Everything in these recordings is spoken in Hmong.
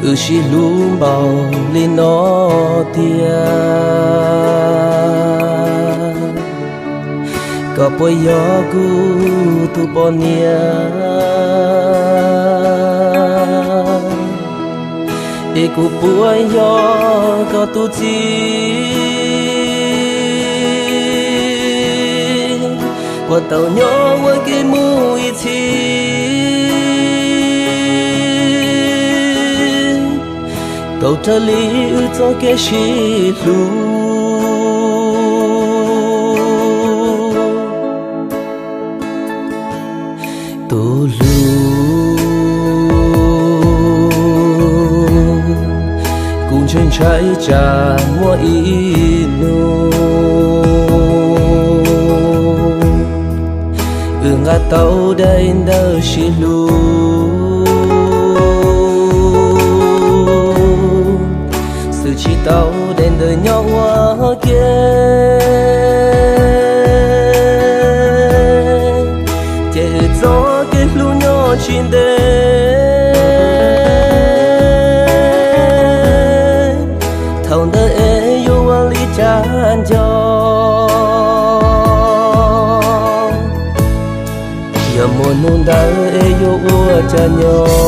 Wb sib hlub npaum li no tiag, koj puas yog kuv tus poj niam? Es kuv puas yog koj tus txiv? Puas tau nyob ua ke mus ib txhis, tau raws li wb txoj kev sib hlub? Tus hlub, kuv ntshai ntshai tsam muaj ib hnub wb nqa tau daim ntawv sib hlub, xwb tsis tau daim ntawv nyob ua ke, ces wb txoj kev hlub nyob tsis ntev. Thaum ntawd es yuav ua li cas nco? Yog muaj hnub ntawd es yuav ua cas nyob?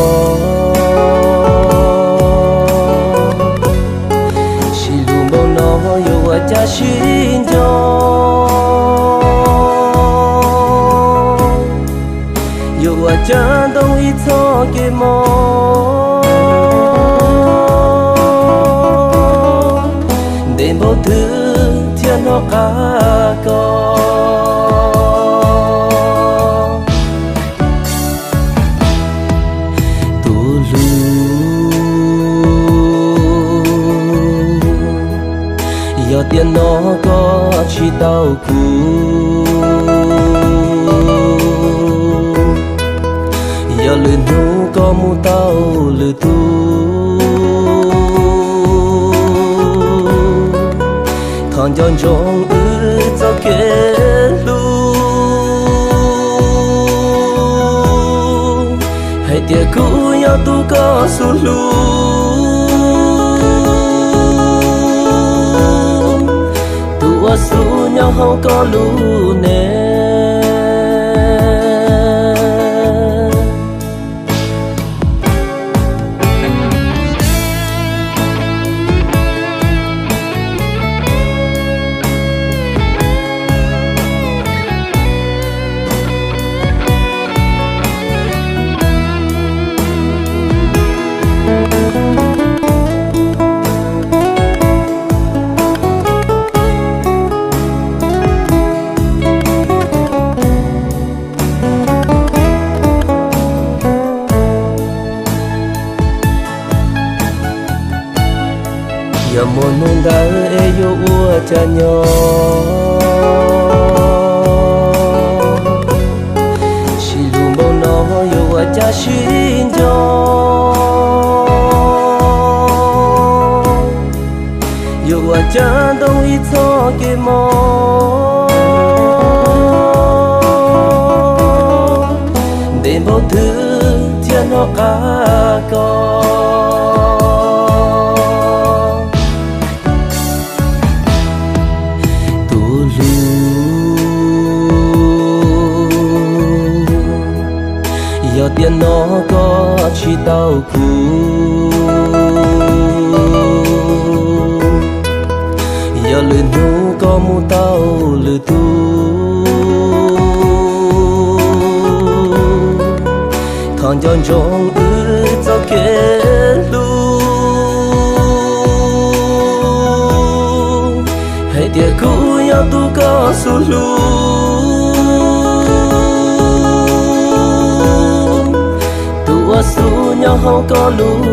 Sib hlub npaum no yuav ua cas sib nco? Yuav ua cas ntoo ib txoj kev mob, ntev npaum twg thiaj hnov qab koj? Tus hlub, yog tiam no koj tsis tau kuv, yog lwm hnub koj mus tau lwm tus, thov nco ntsoov wb txoj kev hlub, hais tias kuv yog tus koj xub hlub, tus uas xub nyob hauv koj lub neej. Yog muaj hnub ntawd es yuav ua cas nyob? Sib hlub npaum no yuav ua cas sib nco? Yuav ua cas ntoo ib txoj kev mob, ntev npaum twg thiaj hnov qab koj? Tus hlub, yog tiam no koj tsis tau kuv, yog lwm hnub koj mus tau lwm tus, thov nco ntsoov wb txoj kev hlub, hais tias kuv yog tus koj xub hlub, tus uas xub nyob hauv koj lub